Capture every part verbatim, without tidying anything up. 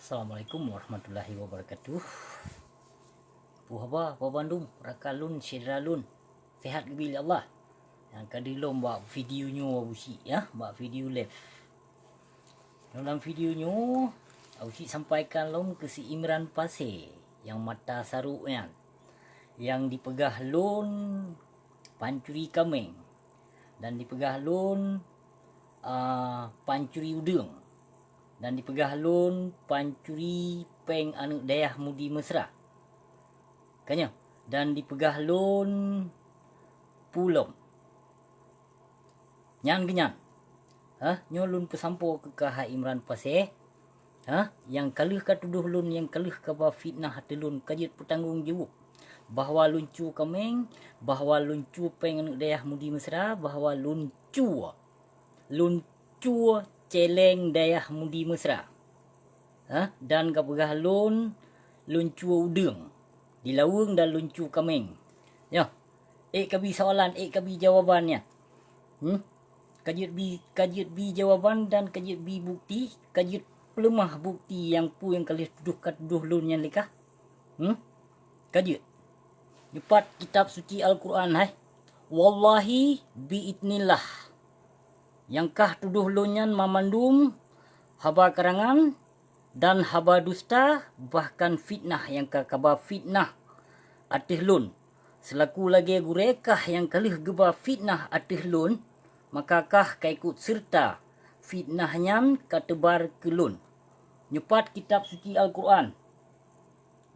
Assalamualaikum warahmatullahi wabarakatuh. Peue haba, haba bandum, rakan lôn, syedara lôn. Sehat geubri lé Allah. Nyang ka deuh lom bak video nyoe Abu Syik, ya, bak video live. Dalam video nyoe, Abu Syik sampaikan lom keu si Imran Pasé nyang mata sarok nyan, nyang dipeugah lôn pancuri kaméng, dan dipeugah lôn, ah, pancuri udeueng, dan dipeugah lôn pancuri péng aneuëk dayah Mudi Mesra. Ka nyoe, dan dipeugah lôn peue lom. Nyan keuh nyan. Hah, nyoe lôn peusampoe keu kah hai Imran Pasé. Hah, nyang ka lheueh ka tudoh lôn, nyang ka lheueh ka ba fitnah ateueh lôn, ka jeuet peutanggong jaweueb bahwa lôn cue kaméng, bahwa lôn cue péng aneuëk dayah Mudi Mesra, bahwa lôn cue, lôn cue céléng dayah Mudi Mesra. Hah, dan ka peugah lôn, lôn cue udeueng di laweueng dan lôn cue kaméng. Nyoe, ék ka bi soalan, ék ka bi jawaban nyan. Hmm? Ka jeuet bi, ka jeuet bi jawaban dan ka jeuet bi bukti, ka jeuet peuleumah bukti nyang peue nyang ka lheueh tudoh ka tudoh lôn nyan lé kah. Hmm? Ka jeuet. Nyoe pat kitab suci Al-Quran hai. Wallahi bi'idznillah. Nyang kah tudoh lôn nyan mamandum haba karangan dan haba dusta, bahkan fitnah nyang ka kaba fitnah ateueh lôn. Seulaku lagée gurée kah nyang ka lheueh geuba fitnah ateueh lôn, maka kah ka ikot seureuta fitnah nyan ka teubar keu lôn. Nyoe pat kitab suci Al-Quran.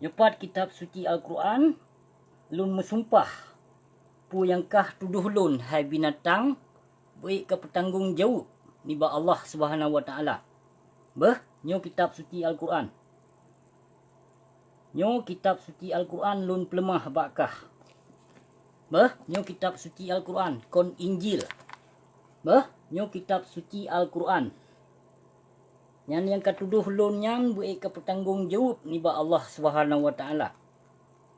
Nyoe pat kitab suci Al-Quran, lôn meusumpah, peue nyang kah tudoh lôn hai binatang, beuék ka peutanggong jaweueb nibak Allah Subhanahu wa Taala. Beuh, nyoe kitab suci Al-Quran. Nyoe kitab suci Al-Quran lôn peuleumah bak kah. Beuh, nyoe kitab suci Al-Quran, kon Injil. Beuh, nyoe kitab suci Al-Quran. Nyan nyang ka tudoh lôn nyan beuék ka peutanggong jaweueb nibak Allah Subhanahu wa Taala.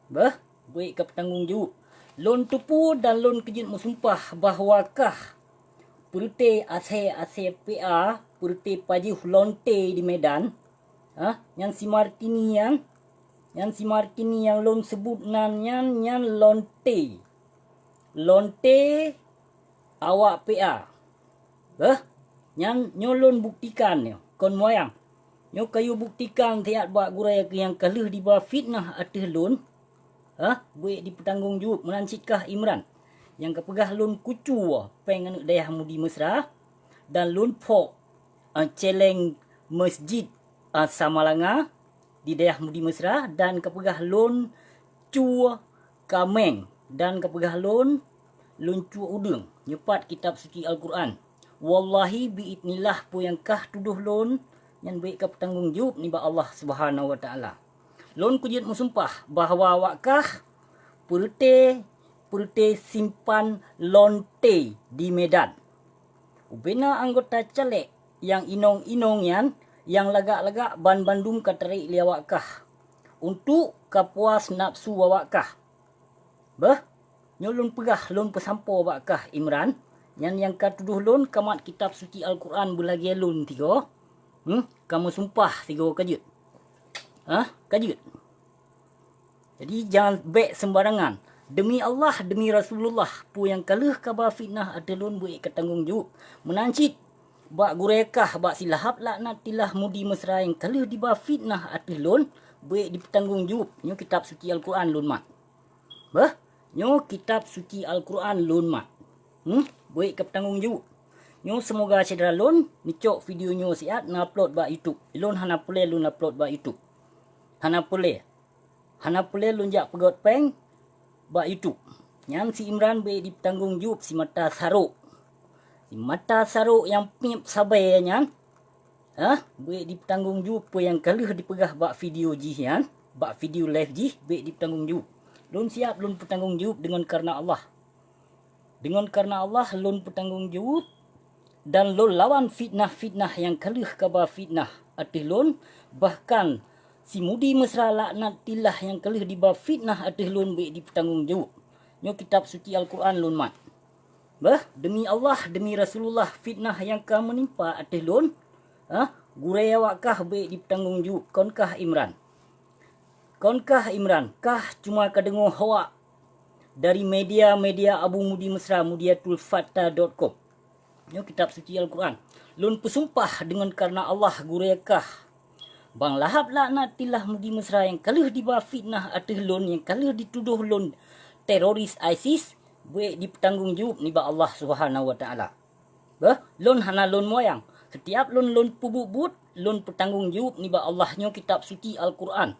Beuh, beuék ka peutanggong jaweueb. Lôn teupeue dan lôn keujeuet meusumpah bahwa kah peureuté asée-asée P A, peureuté pajoh lonte di Medan, ha, nyan si Martini nyan, nyan si Martini nyang lôn seubut nan nyan, nyan lonte. Lonte awak P A. Beuh, nyan nyoe lôn buktikan nyoe, kon moyang. Nyoe kayue buktikan siat bak gurée nyang ka lheueh diba fitnah ateueh lôn, ha, beuék dipeutanggong jaweueb meunan cit kah Imran. Nyang ka peugah lôn kucue péng aneuëk dayah Mudi Mesra, dan lôn phok, eh, céléng masjid, eh, Samalanga di dayah Mudi Mesra, dan ka peugah lôn cue kaméng, dan ka peugah lôn, lôn cue udeueng. Nyoe pat kitab suci Al-Quran. Wallahi bi'idznillah peue nyang kah tudoh lôn, nyan beuék ka peutanggong jaweueb nibak Allah Subhanahu wa Taala. Lôn keujeuet meusumpah bahwa awak kah peureuté, peureuté simpan lonte di Medan. Ubena anggota calék nyang inong-inong nyan, nyang lagak-lagak banmandum ka tarék lé awak kah, untuk ka puas nafsu awak kah. Beuh, nyoe lôn peugah, lôn peusampoe bak kah Imran, nyan nyang ka tudoh lôn ka mat kitab suci Al-Quran beulagée lôn sigoe, hmm, ka meusumpah sigoe ka jeuet. Hah, ka jeuet. Jadi, jangan bék seumbarangan. Demi Allah, demi Rasulullah, peue nyang ka lheueh kaba fitnah ateueh lôn beuék ka tanggong jaweueb. Meunan cit bak gurée kah, bak si Lahab laknatillah Mudi Mesra nyang ka lheueh diba fitnah ateueh lôn, beuék dipeutanggong jaweueb. Nyoe kitab suci Al-Quran lôn mat. Beuh, nyoe kitab suci Al-Quran lôn mat. Hmm, beuék ka peutanggong jaweueb. Nyoe seumoga syedara lôn neucok video nyoe siat neuupload bak YouTube. Lôn hana peureulée lôn upload bak YouTube. Hana peureulée. Hana peureulée lôn jak peugét péng bak YouTube. Nyan si Imran beuék dipeutanggong jaweueb si mata sarok. Si mata sarok nyang piep sabe nyan, hah, beuék dipeutanggong jaweueb peue nyang ka lheueh dipeugah bak video jih nyan, bak video live jih, beuék dipeutanggong jaweueb. Lôn siap lôn peutanggong jaweueb deungon kareuna Allah. Deungon kareuna Allah lôn peutanggong jaweueb dan lôn lawan fitnah-fitnah nyang ka lheueh kaba fitnah ateueh lôn, bahkan si Mudi Mesra laknatillah nyang ka lheueh diba fitnah ateueh lôn beuék dipeutanggong jaweueb. Nyoe kitab suci Al-Quran lôn mat. Beuh, demi Allah, demi Rasulullah, fitnah nyang ka meunimpa ateueh lôn, hah, Gurée awak kah bék dipeutanggong jaweueb, kon kah Imran. Kon kah Imran, kah cuma ka deungoe hoak dari media-media Abu Mudi Mesra, mudiatul fata dot com. Nyoe kitab suci Al-Quran. Lôn peusumpah deungon kareuna Allah gurée kah. Bang Lahab laknatillah Mudi Mesra nyang ka lheueh diba fitnah ateueh lôn, nyang ka lheueh ditudoh lôn teroris ISIS, bék dipeutanggong jaweueb nibak Allah Subhanahu wa Taala. Beuh, lôn hana lôn moyang. Setiap lôn, lôn peubuet buet, lôn peutanggong jaweueb nibak Allah. Nyoe kitab suci Al-Quran.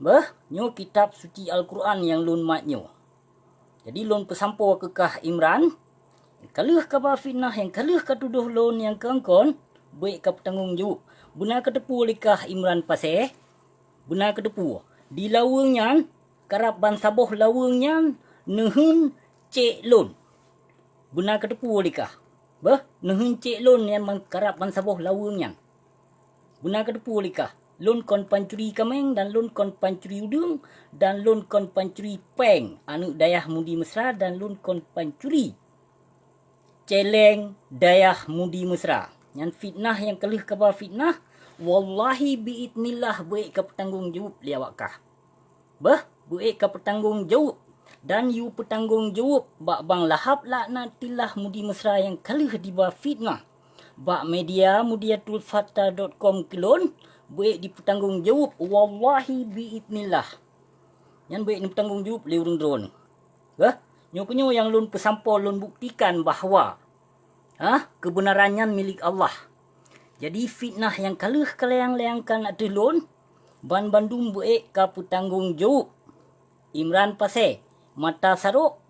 Beuh, nyoe kitab suci Al-Quran nyang lôn mat nyoe. Jadi lôn peusampoe keu kah Imran, nyang ka lheueh kaba fitnah, nyang ka lheueh katudoh lôn nyang keu kon, bék kapeutanggong jaweueb. Beuna kateupeue lé kah Imran Pasé? Beuna kateupeue? Di laweueng nyan, karab bansaboh laweueng nyan neuheun cék lôn. Beuna kateupeue lé kah? Beuh, neuheun cék lôn nyang ban-, karab bansaboh laweueng nyan. Beuna kateupeue lé kah? Lôn kon pancuri kaméng dan lôn kon pancuri udeueng dan lôn kon pancuri péng aneuëk dayah Mudi Mesra dan lôn kon pancuri céléng dayah Mudi Mesra. Nyan fitnah nyang ka lheueh kaba fitnah, wallahi biidznillah bék kapeutanggong jaweueb lé awak kah. Beuh, bék kapeutanggong jaweueb dan yue peutanggong jaweueb bak Bang Lahab laknatillah Mudi Mesra nyang ka lheueh diba fitnah bak media mudiatul fata dot com keu lôn, bék dipeutanggong jaweueb, wallahi biidznillah. Nyan bék neupeutanggong jaweueb lé ureuëng droeneuh. Beuh, nyoe keuh nyoe nyang lôn peusampoe, lôn buktikan bahwa, ha, keubeunaran nyan milék Allah. Jadi fitnah nyang ka lheueh kalayang-layangkan ateueh lôn, banbandum bék kapeutanggong jaweueb. Imran Pasé, mata sarok,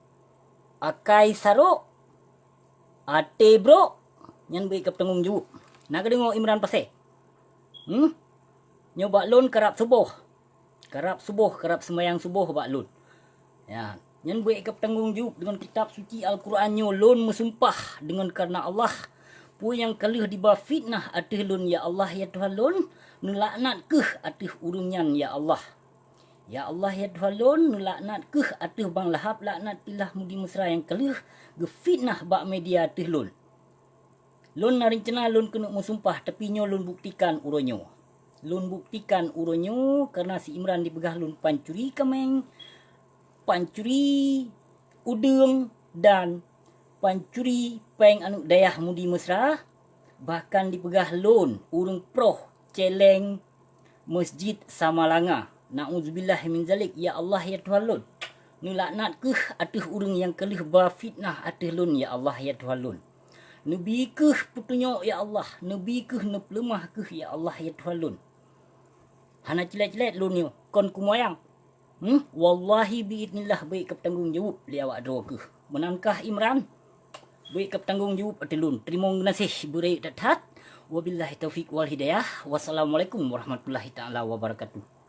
akai sarok, até brok, nyan bék kapeutanggong jaweueb. Na kadeungoe Imran Pasé? Hmm? Nyoe bak lôn karab suboh. Karab suboh, karab seumayang suboh bak lôn. Ya, nyan bék kapeutanggong jaweueb deungon kitab suci Al-Quran nyoe, lôn meusumpah deungon kareuna Allah, peue nyang ka lheueh diba fitnah ateueh lôn, ya Allah, ya Tuhan lôn, neulaknat keuh ateueh ureuëng nyan, ya Allah. Ya Allah, ya Tuhan lôn, neulaknat keuh ateueh Bang Lahab laknatillah Mudi Mesra nyang ka lheueh geufitnah bak media ateueh lôn. Lôn na reuncana lôn keuneuk meusumpah, tapi nyoe lôn buktikan uroe nyoe. Lôn buktikan uroe nyoe kareuna si Imran dipeugah lôn pancuri kaméng, pancuri udeueng, dan pancuri péng aneuëk dayah Mudi Mesra, bahkan dipeugah lôn ureuëng proh céléng Masjid Samalanga. Na'udzubillah min zalik, ya Allah, ya Tuhan lôn. Neulaknat keuh ateueh ureuëng nyang ka lheueh ba fitnah ateueh lôn, ya Allah, ya Tuhan lôn. Neubi keuh peutunyok, ya Allah, neubi keuh neupeuleumah keuh, ya Allah, ya Tuhan lôn. Hana cilet-cilet lôn nyoe, kon kumoyang. Hmm, wallahi biidznillah bék kapeutanggong jaweueb lé awak droe keuh. Meunan kah Imran? Bék kapeutanggong jaweueb ateueh lôn. Teurimong geunaséh beureuek that-that. Wabillahi taufiq wal hidayah. Wassalamualaikum warahmatullahi taala wabarakatuh.